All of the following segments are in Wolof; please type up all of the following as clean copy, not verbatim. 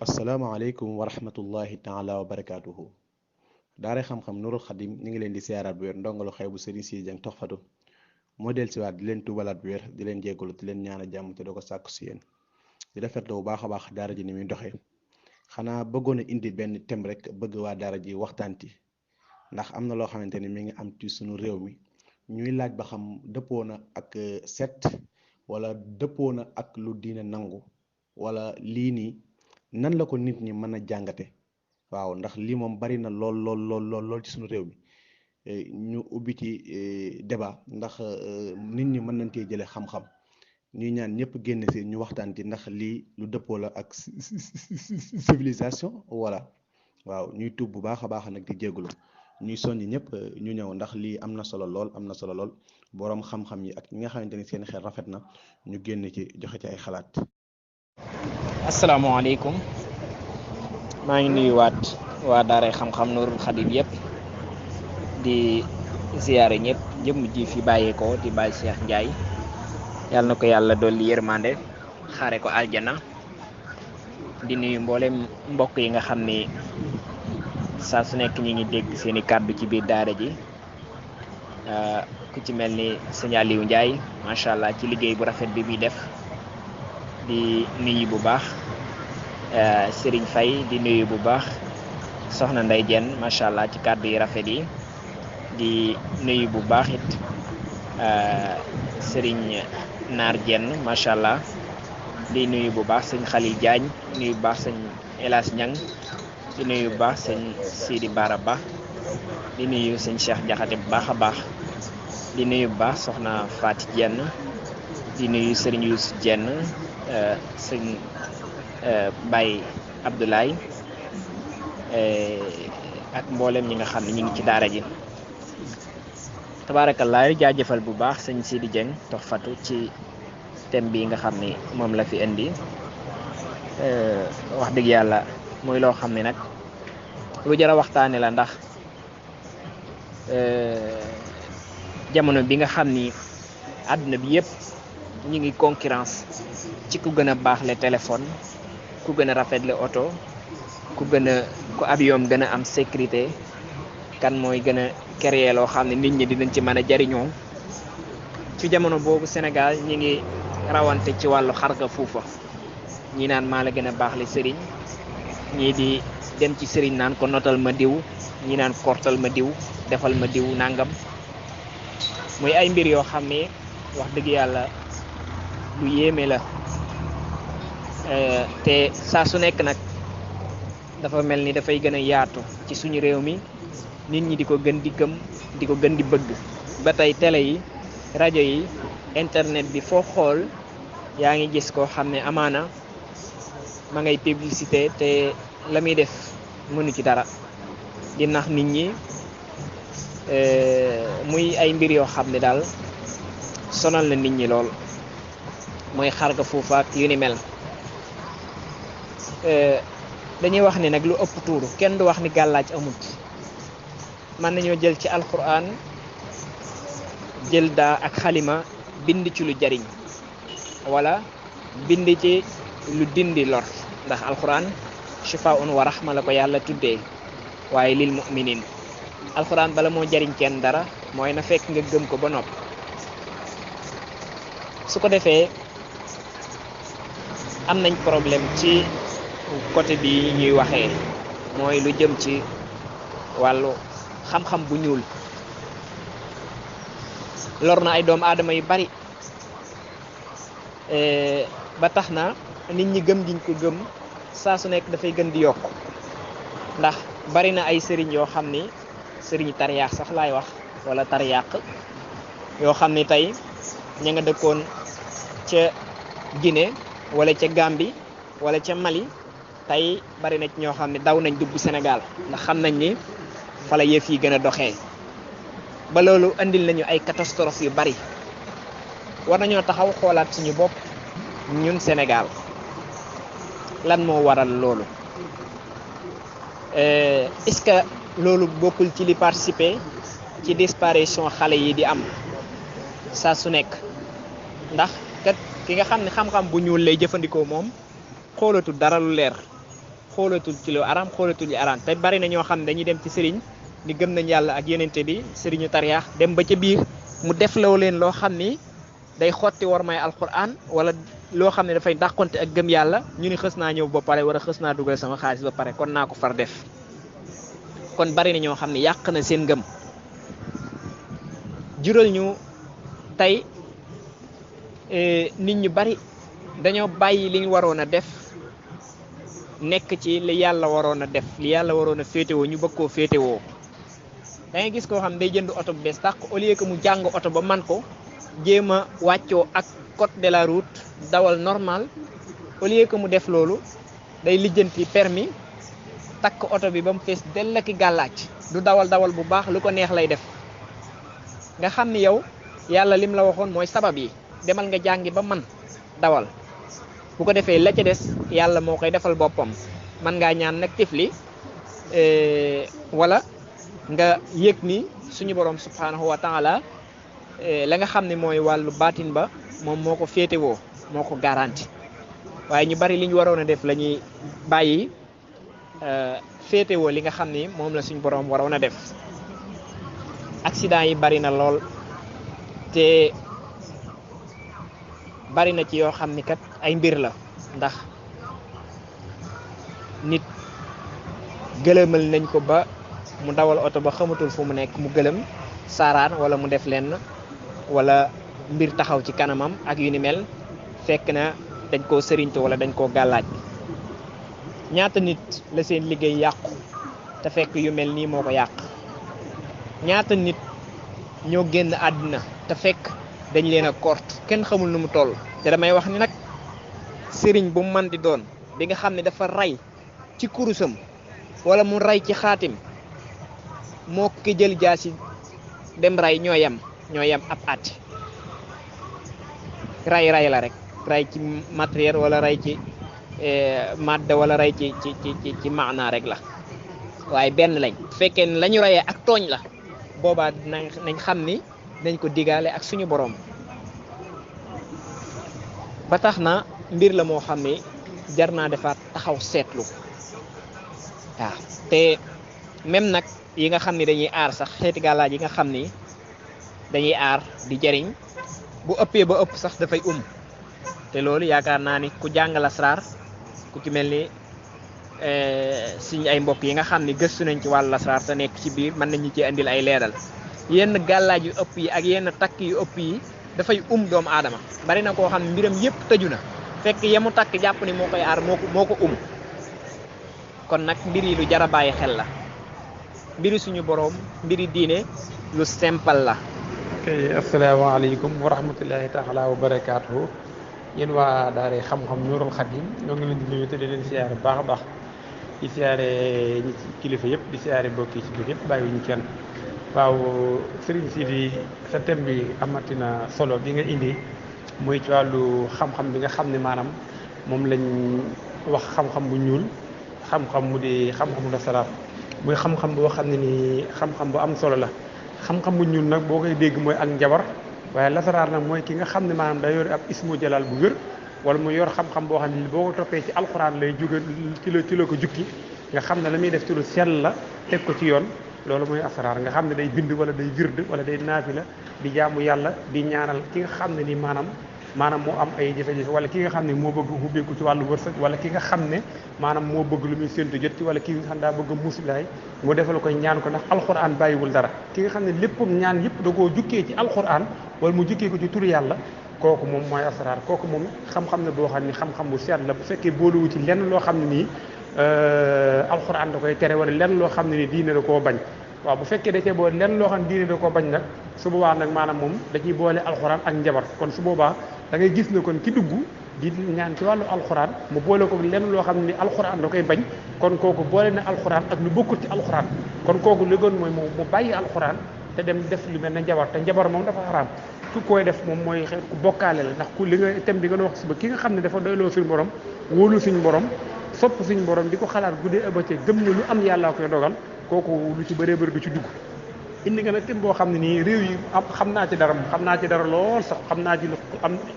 asalaamaaleykum wa rahmatullahi taala wa barakaatuhu daara xam-xam Nurul Xadim ñu ngi leen di siyaaraat bu wér ndongalu xew bu Serigne Sidi Dieng Toxfatu moo del siwaat di leen tubalaat bu wér di leen jéggalu di leen ñaan a jàmm te doo ko sàkku si yéen di rafetlu bu baax a baax daara ji ni muy doxee xanaa bëggoon a indi benn thème rek bëgg waa daara ji waxtaanti ndax am na loo xamante ni mi ngi am ci sunu réew mi ñuy laaj ba xam dëppoo na ak set wala dëppoo na ak lu diine nangu wala lii nii nan la ko nit ñi mën a jàngate waaw ndax lii moom bari na lool lool lool lool lool ci suñu réew mi ñu ubbi ci débat ndax nit ñi mën nañ cee jëlee xam-xam ñuy ñaan ñëpp génn si ñu waxtaan ci ndax lii lu dëppoo la ak civilisation voilà waaw ñuy tuub bu baax a baax nag di jégalu ñuy soññ ñëpp ñu ñëw ndax lii am na solo lool am na solo lool boroom xam-xam yi ak ñi nga xamante ni seen xel rafet na ñu génn ci joxe ci ay xalaat. asalaamaaleykum maa ngi nuyuwaat waa daaray xam-xam Nurul Xadim yëpp di ziyaare ñëpp jëmm ji fi bàyyeekoo di Baye Cheikh Ndiaye yàlla na ko yàlla dolli yërmande xaare ko aljana di nuyu mboolem mbokk yi nga xam ni saa su nekk ñi ngi dégg seeni kàddu ci biir daara ji ku ci mel ni sëñ Aliou Ndiaye macha allah ci liggéey bu rafet bi muy def di nuyu bu baax Serigne Faye di nuyu bu baax soxna Ndeye Diène macha allah ci kàddu yi rafet yi di nuyu bu baax it Serigne Naar Diène macha allah di nuyu bu baax sëñ Khalil Diagne di nuyu bu baax sëñ Elas Niang di nuyu bu baax sëñ Sidi Baraba di nuyu sëñ Cheikh Diakhaté bu baax a baax di nuyu bu baax soxna Fati Diène di nuyu Serigne Youssou Diène sëñ Baye Abdoulaye ak mboolem ñi nga xam ne ñu ngi ci daara ji tabaarakallaa jaajëfal bu baax sëñ Sidi Dieng Toxfatu ci thème bi nga xam ni moom la fi indi wax dëgg yàlla muy loo xam ne nag lu jar a waxtaane la ndax jamono bi nga xam ni àdduna bi yëpp ñu ngi concurrence ci ku gën a baax le téléphone ku gën a rafet le oto ku avion gën a am sécurité kan mooy gën a créer loo xam ne nit ñi dinañ ci mën a jariñoo ci jamono boobu Sénégal ñi ngi rawante ci wàllu xarga fuufa ñi naan maa la gën a baax le sëriñ ñii di dem ci sëriñ naan ko notal ma diw ñi naan kortal ma diw defal ma diw nangam muy ay mbir yoo xam ne wax dëgg yàlla lu yéeme la te saa su nekk nag dafa mel ni dafay gën a yaatu ci suñu réew mi nit ñi di ko gën di gëm di ko gën di bëgg ba tey télé yi rajo yi internet bi foo xool yaa ngi gis koo xam ne amaana ma ngay publicité te la muy def mënu ci dara di nax nit ñi muy ay mbir yoo xam ne daal sonal na nit ñi lool mooy xarga foofu ak yu ni mel dañuy wax ne nag lu ëpp tuuru kenn du wax ni gàllaaj amut mën nañoo jël ci alquran jël daa ak xalima bind ci lu jariñ wala bind ci lu dindi lor ndax alquran shifaa'un wa rahma la ko yàlla tuddee waaye lil mu'minin alquran bala moo jariñ kenn dara mooy na fekk nga gëm ko ba nopp su ko defee am nañ problème ci côté bi ñuy waxee mooy lu jëm ci wàllu xam-xam bu ñuul lor na ay doomu aadama yu bari ba tax na nit ñi gëm giñ ko gëm saa su nekk dafay gën di yokk ndax bari na ay sëriñ yoo xam ni sëriñ tariyaax sax laay wax wala tariyàq yoo xam ni tey ña nga dëkkoon ca Guinée wala ca Gambie wala ca Mali tey bari na ci ñoo xam ne daw nañ dugg Sénégal ndax xam nañ ni fa la yëf yi gën a doxee ba loolu andil nañu ay catastrophe yu bari war nañoo taxaw xoolaat suñu bopp ñun Sénégal lan moo waral loolu est-ce que loolu bokkul ci li participer ci disparition xale yi di am saa su nekk ndax kat ki nga xam ne xam-xam bu ñuul lay jëfandikoo moom xoolatu dara lu leer xoolatul ci lu araam xoolatul ci araam te bari na ñoo xam ne dañuy dem ci sëriñ ni gëm nañ yàlla ak yenente bi sëriñu tariyaax dem ba ca biir mu defloo leen loo xam ni day xotti war may alquran wala loo xam ne dafay dàqonte ak gëm yàlla ñu ni xës naa ñëw ba pare wala xës naa dugal sama xaalis ba pare kon naa ko far def kon bari na ñoo xam ne yàq na seen ngëm jural ñu tey nit ñu bari dañoo bàyyi li ñu waroon a def nekk ci li yàlla waroon a def li yàlla waroon a féetewoo ñu bëgg koo féetewoo da ngay gis koo xam ne day jënd oto bu bees tàq au lieu que mu jàng oto ba man ko jéem a wàccoo ak code de la route dawal normal au lieu que mu def loolu day lijjanti permis takk oto bi ba mu fees dell ak gàllaaj du dawal bu baax lu ko neex lay def nga xam ni yow yàlla lim la waxoon mooy sabab yi demal nga jàngi ba man dawal bu ko defee la ca des yàlla moo koy defal boppam man ngaa ñaan nag tifli wala nga yëg ni suñu borom subhanahu wa taala la nga xam ne mooy wàllu baatin ba moom moo ko féetewoo moo ko garanti waaye ñu bari li ñu waroon a def la ñuy bàyyi féetewoo li nga xam ni moom la suñu borom waroon a def accident yi bari na lool te bari na ci yoo xam ni kat ay mbir la ndax nit gëlëmal nañ ko ba mu dawal oto ba xamatul fu mu nekk mu gëlëm saaraan wala mu def lenn wala mbir taxaw ci kanamam ak yu ni mel fekk na dañ koo sëriñtu wala dañ koo gàllaaj ñaata nit la seen liggéey yàqu te fekk yu mel nii moo ko yàq ñaata nit ñoo génn àddina te fekk dañ leen a kort kenn xamul nu mu toll te damay wax ni nag sëriñ bu mu man di doon bi nga xam ne dafa rey ci kurusam wala mu rey ci xaatim moo ki jël jaasi dem rey ñoo yem ab at rey la rek rey ci matériel wala rey ci madde wala rey ci maanaa rek la waaye benn lañ bu fekkee ne la ñu reyee ak tooñ la boobaa nañ xam ni dañ ko digaale ak suñu borom ba tax na mbir la moo xam ni jar naa defaat taxaw seetlu waaw te même nag yi nga xam ni dañuy aar sax xeeti gàllaaj yi nga xam ni dañuy aar di jariñ bu ëppee ba ëpp sax dafay te loolu yaakaar naa ni ku jàng lasraar ku ci mel ni suñu ay mbokk yi nga xam ni gëstu nañ ci wàllu lasraar te nekk ci biir mën nañu ci andil ay leeral yenn gàllaaj yu ëpp yi ak yenn takk yu ëpp yi dafay doomu aadama bari na koo xam ne mbiram yépp tëju na fekk yemu takk jàpp ni moo koy aar moo ko kon nag mbir yi lu jar a bàyyi xel la mbiri suñu boroom mbiri diine lu simple la. ok asalaamaaleykum wa rahmatullahi taala wa barakaatuhu yéen waa daara xam-xam Nuurul Xadim ñoo ngi leen di nuyu te di leen siyaare baax a baax di siyaare ñi ci kilifa yëpp di siyaare mbokk yi ci biir yëpp bàyyiwuñu kenn. waaw Serigne Sidi sa thème bi amatina solo bi nga indi muy ci wàllu xam-xam bi nga xam ne maanaam moom lañ wax xam-xam bu ñuul xam-xam mu di xam-xamu nasaraan muy xam-xam boo xam ne nii xam-xam bu am solo la xam-xam bu ñuul nag boo koy dégg mooy ak njabar waaye lasaraar nag mooy ki nga xam ne maanaam day yor ab ismu jalal bu wér wala mu yor xam-xam boo xam ne boo ko toppee ci alxuraan lay jóge ci la ko jukki nga xam ne la muy def ci lu sell la teg ko ci yoon loolu mooy asaraar nga xam ne day bind wala day wird wala day naafila di jaamu yàlla di ñaanal ki nga xam ne ni maanaam moo am ay jafe-jafe wala ki nga xam ne moo bëgg ubbeeku ci wàllu wërsëg wala ki nga xam ne maanaam moo bëgg lu muy séntu jot ci wala ki nga xam daa bëgg muslaay mu defal ko ñaan ko ndax alxuraan bàyyiwul dara ki nga xam ne léppam ñaan yëpp da koo jukkee ci alxuraan wala mu jukkee ko ci turu yàlla kooku moom mooy asaraar kooku moom xam-xam ne boo xam ne xam-xam bu seet la bu fekkee boolewu ci lenn loo xam ne nii alxuraan da koy tere wala lenn loo xam ne nii diine da koo bañ waaw bu fekkee da cee boole lenn loo xam ne diine da koo bañ nag su boobaa nag maanaam moom dañuy boole alxuraan ak njabar kon su boobaa da ngay gis ne kon ki dugg di ñaan ci wàllu alxuraan mu boole ko lenn loo xam ne ni alxuraan da koy bañ kon kooku boole na alxuraan ak lu bokkut ci alxuraan kon kooku li gën mooy mu bàyyi alxuraan te dem def lu mel ne njabar te njabar moom dafa xaraam ku koy def moom mooy xeet ku bokkaale la ndax ku li nga thème bi nga wax suba ki nga xam ne dafa doyloo suñu borom wóolu suñu borom sopp suñu borom di ko xalaat guddee ëbbëcee gëm ne lu am yàllaa koy dogal kooku lu ci bëree bëri du ci dugg indi nga nag thème boo xam ne nii réew yi xam naa ci dara lool sax xam naa ci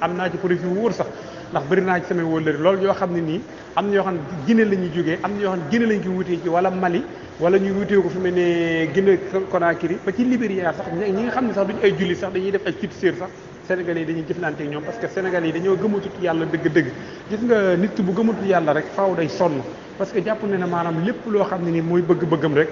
am naa ci profil wu wóor sax ndax bëri naa ci samay wóllëri loolu yoo xam ne nii am na yoo xam ne Guinée la ñuy jógee am na yoo xam ne Guinée lañ ko wutee ci wala Mali wala ñu wutee ko fi mel ne Guinée Conakry ba ci Libéria sax ñi nga xam ne sax duñu ay julli sax dañuy def ay culture sax Sénégalais yi dañuy jëflante ak ñoom parce que Sénégalais yi dañoo gëmatut yàlla dëgg-dëgg gis nga nit bu gëmatut yàlla rek faaw day sonn parce que jàpp ne ne maanaam lépp loo xam ne ni mooy bëgg-bëggam rek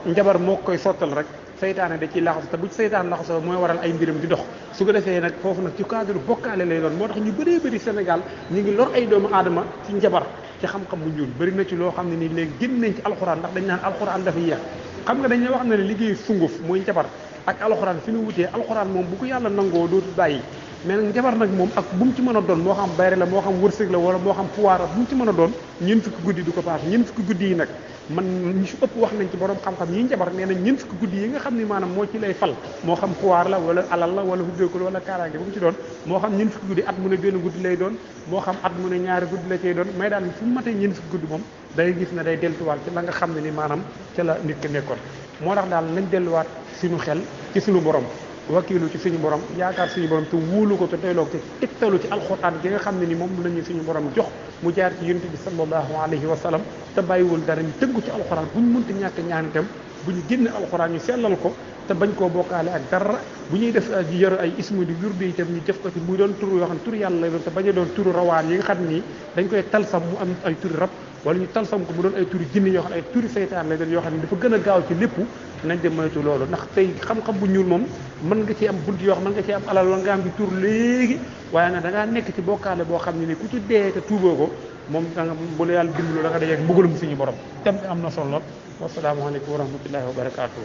njabar moo koy sottal rek seytaane da ciy laxasu te bu ci seytaane laxasoo mooy waral ay mbiram di dox su ko defee nag foofu nag ci cadre bokkaale lay doon moo tax ñu bëree bëri Sénégal ñu ngi lor ay doomu aadama ci njabar ci xam-xam bu ñuul bëri na ci loo xam ne nii léegi génn nañ ci alxuraan ndax dañ naan alxuraan dafa yéex xam nga dañ wax ne ne liggéey sunguf muy njabar ak alxuraan fi ñu wutee alxuraan moom bu ko yàlla nangoo dootu bàyyi mais nag njabar nag moom ak bu mu ci mën a doon moo xam bayre la moo xam wërsëg la wala moo xam pouvoir bu mu ci mën a doon ñeent fukki guddi du ko paas ñeent fukki guddi yi nag man ñu si ëpp wax nañ ci borom xam-xam yi njabar nee nañ ñeent fukki guddi yi nga xam ni maanaam moo ci lay fal moo xam pouvoir la wala alal la wala hubbeekul wala kaaraange bu mu ci doon moo xam ñeent fukki guddi at mu ne benn guddi lay doon moo xam at mu ne ñaari guddi la cay doon may daal fu mu matee ñeent fukki guddi moom day gis ne day deltuwaat ci la nga xam ne ni maanaam ca la nit ki nekkoon moo tax daal nañ delluwaat suñu xel ci suñu borom wakiilu ci suñu borom yaakaar suñu borom te wóolu ko te doyloo ko te tegtalu ci alxuraan gi nga xam ne ni moom lañu suñu borom jox mu jaar ci yonent bi sallallahu alayhi wa sallam te bàyyiwul dara ñu tënku ci alxuraan bu ñu mënta ñàkk ñaan itam bu ñu génne alxuraan ñu sellal ko te bañ koo bokkaale ak dara bu ñuy def di yor ay ismu di wirdu itam ñu def ko ci muy doon turu yoo xam ne turu yàlla lay doon te bañ a doon turu rawaan yi nga xam ni dañ koy talsam mu am ay turu rab wala ñu talsam ko mu doon ay turu jinne yoo xam ne ay turu seytaan lay doon yoo xam ne dafa gën a gaaw ci lépp nañ dem moytu loolu ndax tey xam-xam bu ñuul moom mën nga ci am bunt yoo xam mën nga ci am alal wala nga am ci tur léegi waaye nag da ngaa nekk ci bokkaale boo xam ne ni ku ci dee te tuuboo ko moom da nga bu la yàlla dimbaloo da nga dajeeg mbugalum suñu borom tem am na solo wasalaamaaleykum wa rahmatullahi wa barakaatu.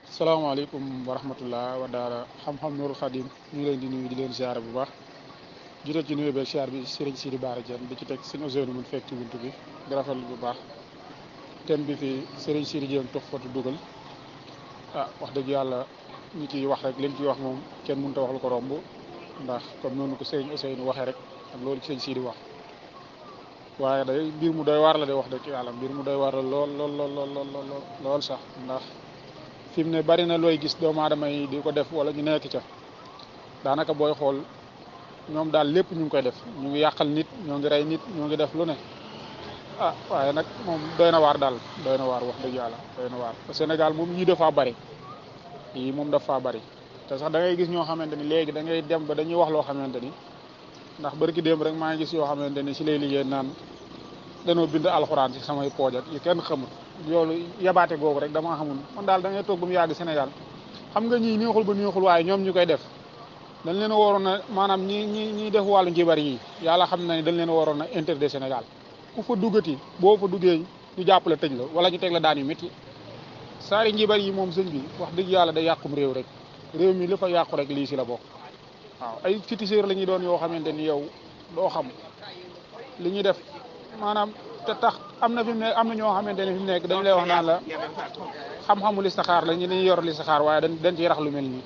salaamaaleykum wa rahmatullah wa daara xam-xam Nourul Khadim ñu ngi leen di nuyu di leen ziare bu baax jiital ci nuyu beeg ziar bi Serigne Sidi Bara Diène di ci teg sëñ Ousseynou mun fekk ci buntu bi di rafetlu bu baax thème bi fi Serigne Sidi Diène tox fatu dugal wax dëgg yàlla ñu ciy wax rek liñ ciy wax moom kenn mënut a wax lu ko romb ndax comme noonu ko Serigne Ousseynou waxee rek ak loolu ci sëñ Sidi wax waaye day mbir mu doy waar la de wax dëgg yàlla mbir mu doy waar la lool sax ndax fi mu ne bari na looy gis doomu aadama yi di ko def wala ñu nekk ca daanaka booy xool ñoom daal lépp ñu ngi koy def ñu ngi yàqal nit ñoo ngi rey nit ñoo ngi def lu ne waaye nag moom doy na waar daal doy na waar wax dëgg yàlla doy na waar Sénégal moom yii dafa bari yii moom dafa bari te sax da ngay gis ñoo xamante ni léegi da ngay dem ba dañuy wax loo xamante ni ndax barki démb rek maa ngi gis yoo xamante ni si lay liggéey naan danoo bind alxuraan ci samay pooj ak yu kenn xamul loolu yabaate googu rek dama xamul man daal da ngay toog ba mu yàgg Sénégal xam nga ñii neexul ba neexul waaye ñoom ñu koy def dañ leen a waroon a maanaam ñi def wàllu njibar yi yàlla xam na ne dañ leen a waroon a interdit Sénégal ku fa duggati boo fa duggee ñu jàppale tëj la wala ñu teg la daan yu métti saari njibar yi moom sëñ bi wax dëgg yàlla day yàqum réew rek réew mi li fa yàqu rek lii si la bokk waaw ay féticheur la ñuy doon yoo xamante ni yow doo xam li ñuy def maanaam te tax am na fi mu ne am na ñoo xamante ne fi mu nekk dañ lay wax naan la xam-xamu listixaar la ñu dañuy yor listixaar waaye dañ ciy rax lu mel nii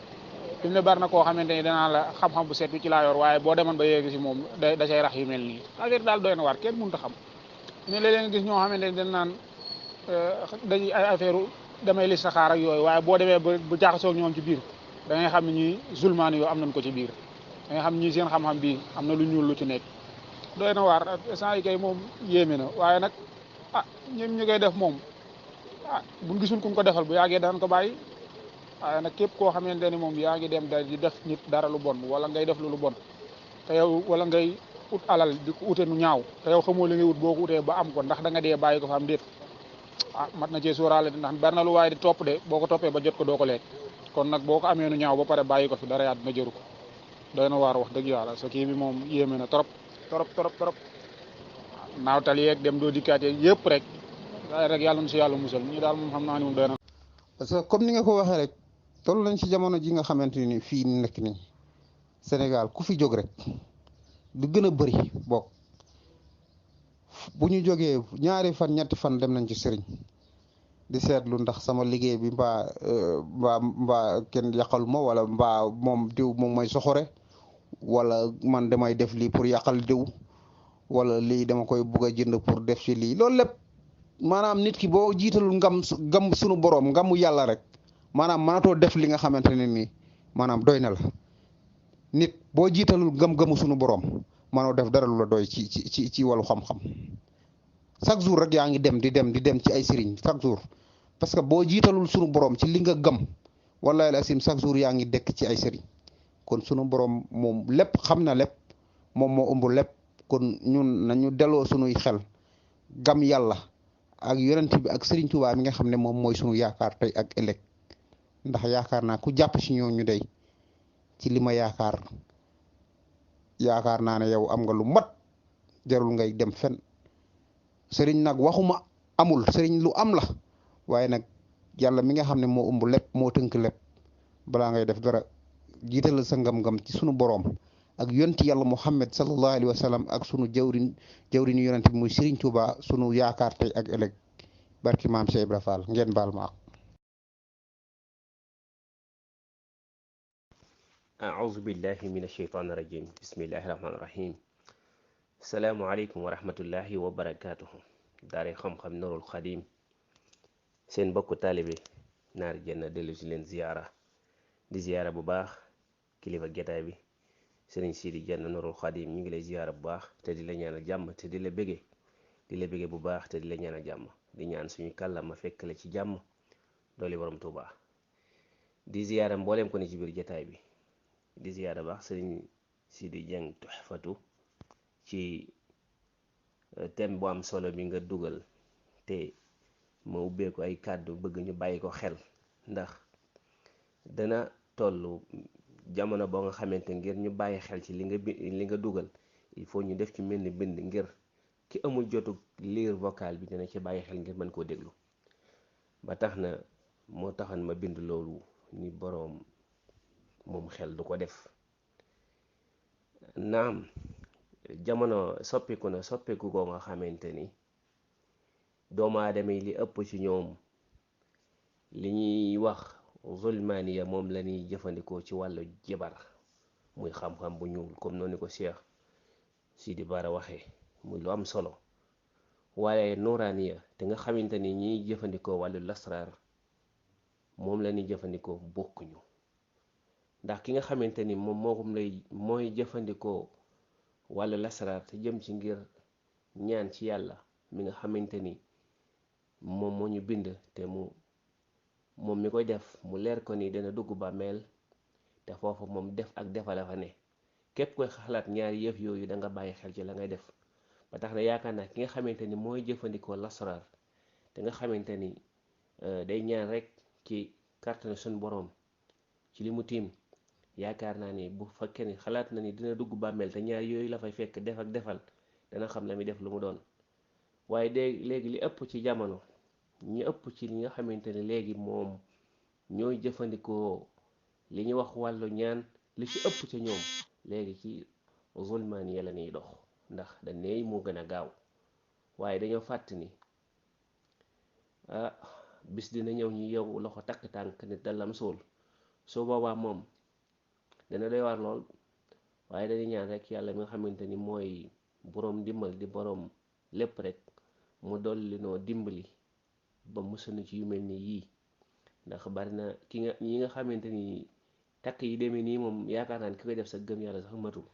fi mu ne bari na koo xamante ni danaa la xam-xam bu set bi ci laa yor waaye boo demoon ba yegg si moom da cay rax yu mel nii affaire daal doy na waar kenn mënut a xam ne léeg-léeg gis ñoo xamante ni dañ naan dañuy ay affaire damay listixaar ak yooyu waaye boo demee ba jaxasoo ak ñoom ci biir da ngay xam ne ñii zulmaan yoo am nañ ko ci biir da ngay xam ñii seen xam-xam bii am na lu ñuul lu ci nekk doy na waar sant yi kay moom yéeme na waaye nag ñoom ñu koy def moom buñ gisul ku ko defal bu yàggee danañ ko bàyyi waaye nag képp koo xamante ni moom yaa ngi dem da di def nit dara lu bon wala ngay def lu bon te yow wala ngay ut alal di ko ute nu ñaaw te yow xamoo li ngay ut boo ko utee ba am ko ndax da nga dee bàyyi ko fa am déet mat na cee sóoraale ndax bari na lu waaye di topp de boo ko toppee ba jot ko doo ko lekk kon nag boo ko amee nu ñaaw ba pare bàyyi ko fi dara yaa dina jëru ko doy na waar wax dëgg yàlla sa kii bi moom yéeme na trop naawtal yeeg dem doo dikkaat yeeg yëpp rek waaye rek yàlla na si yàlla musal ñi daal moom xam naa ni moom doy na. parce que comme ni nga ko waxee rek toll nañ ci jamono ji nga xamante ni fii nekk nii Sénégal ku fi jóg rek du gën a bëri bokk bu ñu jógee ñaari fan ñetti fan dem nañ ci sëriñ di seetlu ndax sama liggéey bi mbaa kenn yàqalu ma wala mbaa moom diw moom mooy soxore wala man damay def lii pour yàqal diw wala lii dama koy bugg a jënd pour def ci lii loolu lépp maanaam nit ki boo jiitalul ngam sunu boroom ngamu yàlla rek maanaam mënatoo def li nga xamante ne nii maanaam doy na la nit boo jiitalul ngam-gamu sunu boroom mënoo def dara lu la doy ci wàllu xam-xam chaque jour rek yaa ngi dem di dem ci ay sëriñ chaque jour parce que boo jiitalul sunu borom ci li nga gëm wallahi lasim chaque jour yaa ngi dekk ci ay sëriñ kon sunu borom moom lépp xam na lépp moom moo ëmb lépp kon ñun nañu delloo sunuy xel gam yàlla ak yonent bi ak Sëriñ Tuubaa mi nga xam ne moom mooy sunu yaakaar tey ak ëllëg ndax yaakaar naa ku jàpp si ñooñu day ci li ma yaakaar naa ne yow am nga lu mat jarul ngay dem fen sëriñ nag waxuma amul sëriñ lu am la waaye nag yàlla mi nga xam ne moo ëmb lépp moo tënk lépp balaa ngay def dara jiitalal sa ngam-ngam ci sunu boroom ak yonti yàlla Muhammad sallallahu alayhi wa sallam ak sunu jawriñu yonent bi muy Sëriñ Tuubaa sunu yaakaar tey ak ëllëg barki maam Cheikh Ibra Fall ngeen baal ma أعوذ بالله من الشيطان الرجيم بسم الله الرحمن الرحيم السلام عليكم ورحمة الله وبركاته daare xam-xam Nurul Xadim seen bokku taalibe naar jenn dellu si leen ziyaara di ziyaara bu baax kilifa getaay bi Sëriñ Sidi Jenn Nurul Xadim ñu ngi lay ziyaara bu baax te di la ñaanal jàmm te di la bëgge bu baax te di la ñaanal jàmm di ñaan suñu kàllama fekk la ci jàmm dooli borom Tuubaa di ziyaara mbooleem ko ne ci biir getaay bi di ziyaara baax Sëriñ Sidi Jeng Tuhfatu ci thème bu am solo bi nga dugal te ma ubbeeku ay kàddu bëgg ñu bàyyi ko xel ndax dana tollu jamono boo nga xamante ngir ñu bàyyi xel ci li nga dugal il faut ñu def ci mel ni bind ngir ki amul jotu lire vocal bi dina ci bàyyi xel ngir mën koo déglu ba tax na moo taxoon ma bind loolu ni boroom moom xel du ko def naam jamono soppiku ko nga xamante ni doomu aadama yi li ëpp ci ñoom li ñuy wax zulmaniya moom la ñuy jëfandikoo ci wàllu jibar muy xam-xam bu ñuul comme noonu ko Cheikh Sidi Bara waxee muy lu am solo waaye nuraniya te nga xamante ni ñiy jëfandikoo wàllu lasraar moom la ñuy jëfandikoo bokkuñu ndax ki nga xamante ni mooy jëfandikoo wàllu lasraar te jëm ci ngir ñaan ci yàlla mi nga xamante ni moom moo ñu bind te moom mi koy def mu leer ko ni dana dugg bàmmeel te foofu moom def ak defala fa ne képp koy xalaat ñaari yëf yooyu da nga bàyyi xel ci la ngay def ba tax na yaakaar naa ki nga xamante ni mooy jëfandikoo lasraar te nga xamante ni day ñaan rek ci kàttanu suñu boroom ci li mu tiim yaakaar naa ni bu fekkee ni xalaat na ni dina dugg bàmmeel te ñaar yooyu la fay fekk def ak defal dana xam la mi def lu mu doon waaye léegi li ëpp ci jamono ñi ëpp ci li nga xamante ne léegi moom ñooy jëfandikoo li ñuy wax wàllu ñaan li ci ëpp ca ñoom léegi ci zulmaan ya la ñuy dox ndax dañ ne moo gën a gaaw waaye dañoo fàtt ni bis dina ñëw ñu yow loxo takk tànk nit dalam suul soo boobaa moom dana doy war lool waaye dañuy ñaan rek yàlla mi nga xamante ni mooy boroom dimbal di boroom lépp rek mu dolli noo dimbali ba musal ci yu mel ni yii ndax bari na ñi nga xamante ni takk yi demee nii moom yaakaar naa ne ki koy def sa gëm yàlla sax matul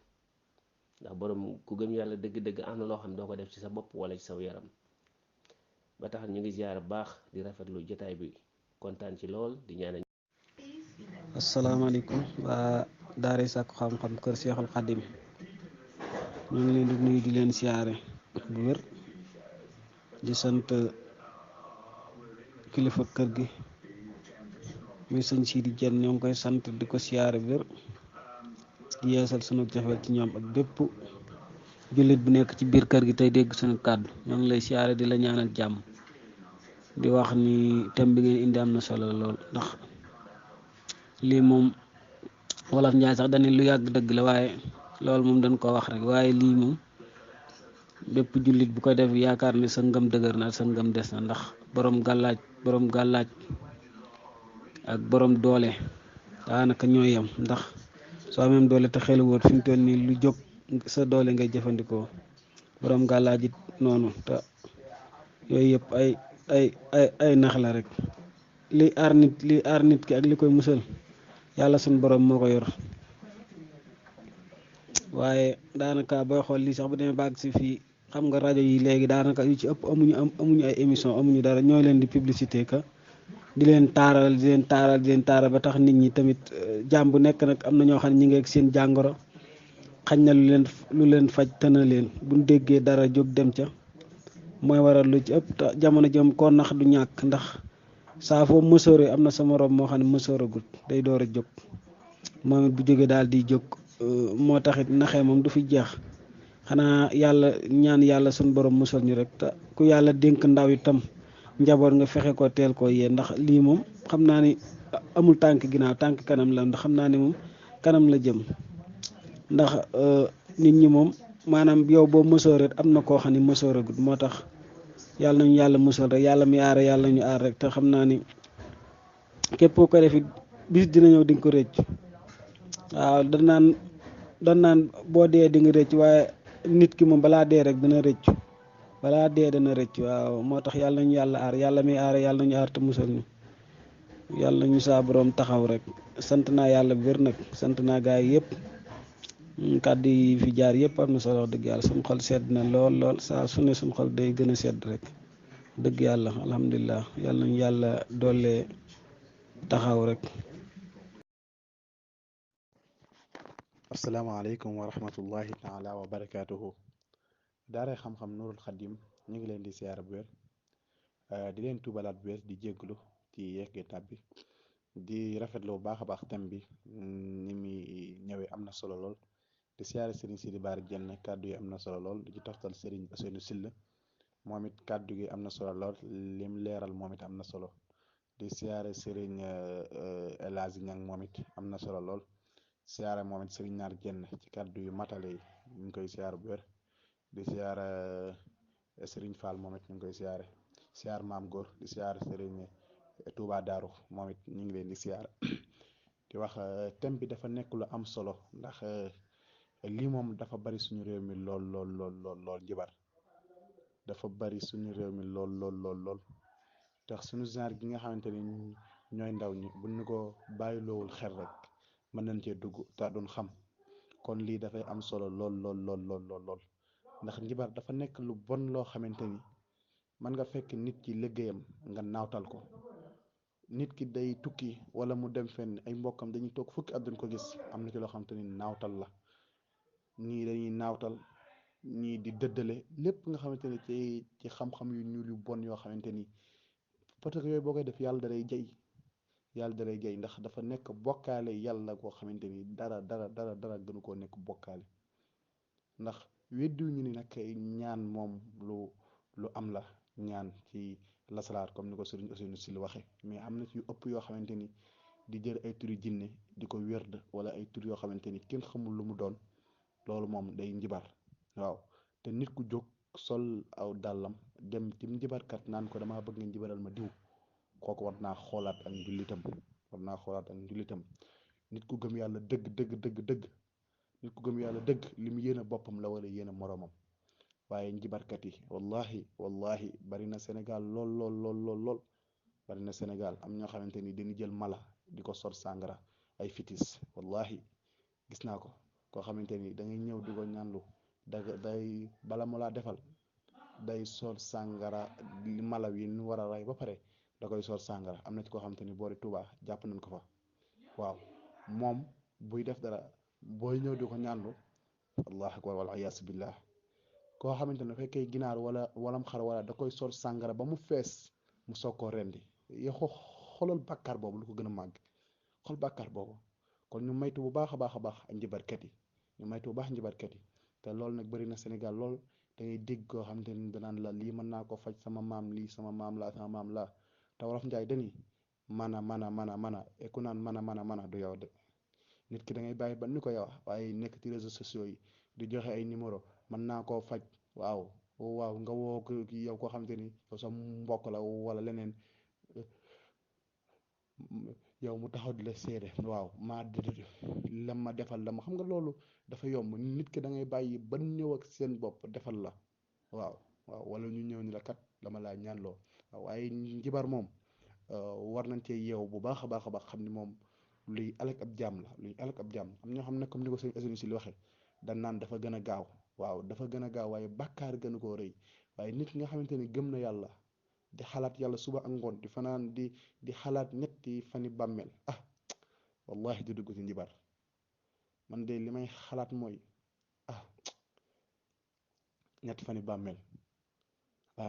ndax boroom ku gëm yàlla dëgg-dëgg am na loo xam ne doo ko def ci sa bopp wala ci sa yaram ba tax ñu ngi ziar baax di rafetlu jotaay bi kontaan ci lool di ñaanal. asalaamaaleykum waa daara sàkku xam-xam kër Seexul Xadim ñu ngi leen di nuyu di leen siyaare bu wér di sant kilifa kër gi muy sëñ Sidi Jenn ñoo ngi koy sant di ko siyaare bu wér di yeesal sunu jafeel ci ñoom ak bépp jullit bu nekk ci biir kër gi tey dégg sunu kàddu ñoo ngi lay siyaare di la ñaanal jàmm di wax ni thème bi ngeen indi am na solo lool ndax lii moom wolof Njaay sax dañu lu yàgg dëgg la waaye loolu moom dañ ko wax rek waaye lii moom bépp jullit bu ko def yaakaar ne sa ngëm dëgër na sa ngëm des na ndax borom gàllaaj ak borom doole daanaka ñoo yem ndax soo amee doole te xelu wóor fi mu toll nii lu jóg sa doole ngay jëfandikoo borom gàllaaj it noonu te yooyu yëpp ay nax la rek li aar nit ki ak li koy musal yàlla suñu borom moo ko yor waaye daanaka booy xool lii sax bu demee baag si fii xam nga rajo yi léegi daanaka yu ci ëpp amuñu ay émission amuñu dara ñooy leen di publicité ka di leen taaral ba tax nit ñi tamit jaam bu nekk nag am na ñoo xam ne ñi ngi ak seen jàngoro xañ na lu leen faj tëna leen buñ déggee dara jóg dem ca mooy waral lu ci ëpp te jamono jëm koo nax du ñàkk ndax saa foo mësoore am na sa morom moo xam ne mësooragut day door a jóg moom it bu jógee daal di jóg moo taxit naxee moom du fi jeex xanaa yàlla ñaan yàlla suñu borom musal ñu rek te ku yàlla dénk ndaw itam njaboot nga fexe ko teel koo yee ndax lii moom xam naa ni amul tànk ginnaaw tànk kanam la ndax xam naa ni moom kanam la jëm ndax nit ñi moom maanaam yow boo mësooreet am na koo xam ne mësooragut moo tax yàlla nañu yàlla musal rek yàlla mi aare yàlla nañu aar rek te xam naa ni képp koo ko defit bis dina ñëw di nga ko rëcc waaw dan naan boo dee di nga rëcc waaye nit ki moom balaa dee rek dina rëcc balaa dee dana rëcc waaw moo tax yàlla nañu yàlla aar yàlla mi aare yàlla nañu aar te musal ñu yàlla nañu saa borom taxaw rek sant naa yàlla bu wér nag sant naa gaay yi yëpp kàddu yi fi jaar yëpp am na solo wax dëgg yàlla suñu xol sedd na lool saa su ne suñu xol day gën a sedd rek dëgg yàlla alhamdulilah yàlla nañu yàlla doole taxaw rek. asalaamaaleykum wa rahmatullahi taala wa barakaatuhu. daaray xam-xam Nuurul Xadim ñu ngi leen di siyaar bu wér di leen tuubalaat bu wér di jégglu ci yeggee tàbbi di rafetlu bu baax a baax thème bi ni muy ñëwee am na solo lool di siyaare Serigne Sidi Bara Diène kàddu yi am na solo lool di ci toftal Serigne Ousseynou Sylla moom it kàddu gi am na solo lool lim leeral moom it am na solo di siyaare Serigne El Hadji Niang moom it am na solo lool siyaare moom it Serigne Naar Diène ci kàddu yu matale yi ñu ngi koy siyaar bu wér di siyaare Serigne Fall moom it ñu ngi koy siyaar maam góor di siyaare Serigne Touba Daaru moom it ñu ngi leen di siyaar di wax thème bi dafa nekk lu am solo ndax lii moom dafa bari suñu réew mi lool njibar dafa bari suñu réew mi lool tax suñu genre gi nga xamante ni ñooy ndaw ñi buñ ñu ko bàyyiloowul xel rek mën nañ cee dugg te duñ xam kon lii dafay am solo lool ndax njibar dafa nekk lu bon loo xamante ni mën nga fekk nit ki liggéeyam nga naawtal ko nit ki day tukki wala mu dem fenn ay mbokkam dañuy toog fukki at duñ ko gis am na ci loo xamante ni naawtal la ñii dañuy naawtal ñii di dëddale lépp nga xamante ni ci xam-xam yu ñuul yu bon yoo xamante ni parce que yooyu boo koy def yàlla da lay jay ndax dafa nekk bokkaale yàlla koo xamante ni dara gënu koo nekk bokkaale ndax weddiw ñu ni nag ñaan moom lu am la ñaan ci lasalaar comme ni ko Serigne Ousseynou Sylla waxe mais am na ci yu ëpp yoo xamante ni di jël ay turi jinne di ko wérd wala ay tur yoo xamante ni kenn xamul lu mu doon loolu moom day njibar waaw te nit ku jóg sol aw dàllam dem ci njibarkat naan ko damaa bëgg nga njibaral ma diw kooku war naa xoolaat ak njullitam nit ku gëm yàlla dëgg nit ku gëm yàlla dëgg li mu yéene boppam la wala yéene moroomam waaye njibarkat yi wallahi bari na Sénégal lool bari na Sénégal am ñoo xamante ni dañuy jël mala di ko sor sàngara ay fitis wallahi gis naa ko koo xamante ni da ngay ñëw di ko ñaanlu day bala mu laa defal day sor sàngara mala wi ñu war a rey ba pare da koy sor sàngara am na ci koo xamante ni boori Touba jàpp nañ ko fa waaw moom buy def dara booy ñëw di ko ñaanlu allahu akbar wal iyaasu billah koo xamante ne fekkee ginaar walam xar wala da koy sor sàngara ba mu fees mu soog koo rendi yow xolal bàkkaar boobu lu ko gën a màgg xol bàkkaar boobu kon ñu maytu bu baax a baax njibarkat yi te loolu nag bëri na Sénégal lool da ngay dégg koo xamante ni danaan la lii mën naa ko faj sama maam lii sama maam la te wolof njaay dani mana ku naan mana du yow de nit ki da ngay bàyyi ba ni ko yow waaye nekk ci réseaux sociaux yi di joxe ay numéro mën naa koo faj waaw nga woo ko yow koo xamante ni yow sa mbokk la wala leneen yow mu taxaw di la seede waaw la ma defal la ma xam nga loolu dafa yomb nit ki da ngay bàyyi ba ñëw ak seen bopp defal la waaw wala ñu ñëw ni la kat dama laa ñaanloo waaye njibar moom war nañ cee yeew bu baax a baax xam ni moom luy alak ab jaam la am ñoo xam ne comme ni ko sëñ Ousseynou Sylla waxee dañ naan dafa gën a gaaw waaw dafa gën a gaaw waaye bàkkaar gën koo rëy waaye nit nga xamante ni gëm na yàlla di xalaat yàlla suba ak ngoon di fanaan di xalaat ñetti fani bàmmeel wallahi du dugg ci njibar man de li may xalaat mooy ñetti fani bàmmeel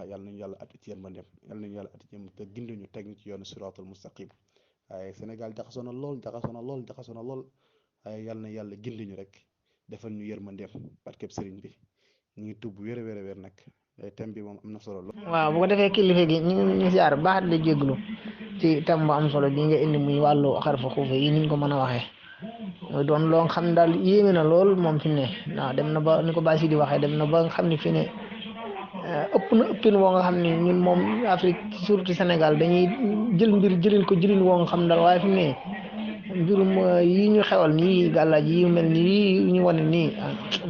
yàlla nañu yàlla atti ci yërmandeem yàlla nañu yàlla atti ci yërmandeem te ginduñu teg ñu ci yoonu siraatul mustaqim waaye Sénégal jaxasoo na lool waaye yàlla na yàlla ginduñu rek defal ñu yërmandeem barkeb sëriñ bi ñu ngi tubb wér a wér nag thème bi moom am na solo lool. waaw bu ko defee kilifa gi ñu ngi siyaar baax di jéglu ci thème bu am solo bi nga indi muy wàllu xarfa xuufa yi niñ ko mën a waxee muy doon loo xam ne daal yéeme na lool moom fi ne waaw dem na ba ni ko Basi di waxee dem na ba nga xam ne fi ne ëpp na ëppin woo nga xam ne ñun moom Afrique surtout Sénégal dañuy jël mbir jëlin woo nga xam daal waaye fi ne mbirum yi ñu xewal nii gàllaaj yi mel nii ñu wane nii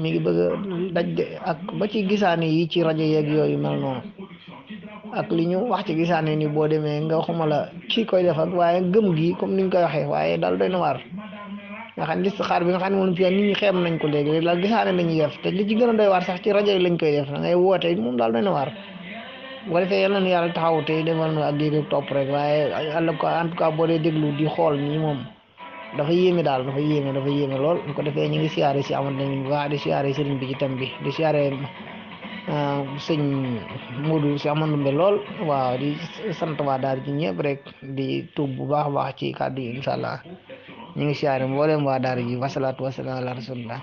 mi ngi bëgg a daj ak ba ci gisaane yi ci rajo yeeg yooyu mel noonu ak li ñu wax ci gisaane ni boo demee nga xuma la kii koy def ak waaye gëm gi comme niñ koy waxee waaye daal doy na waar nga xam ne listixaar bi nga xam ne moom fi nit ñi xeem nañ ko léegi daal gisaane lañuy def te li ci gën a doy waar sax ci rajo yi lañ koy def da ngay woote moom daal doy na waar bu ko defee yal na yàlla taxaw te defal na ak dégg topp rek waaye yàlla ko en tout cas boo dee déglu di xool nii moom dafa yéeme daal dafa yéeme lool bu ko defee ñu ngi siyaare si amat nañu baax di siyaare sëriñ bi ci tam bi di siyaare sëñ Modou si amandu mbe lool waaw di sant waa daal ci ñëpp rek di tuub bu baax a baax ci kàddu yi incha allah ñu ngi siyaare mboolem waa daara ji wasalaatu wasalaam ala rasulillah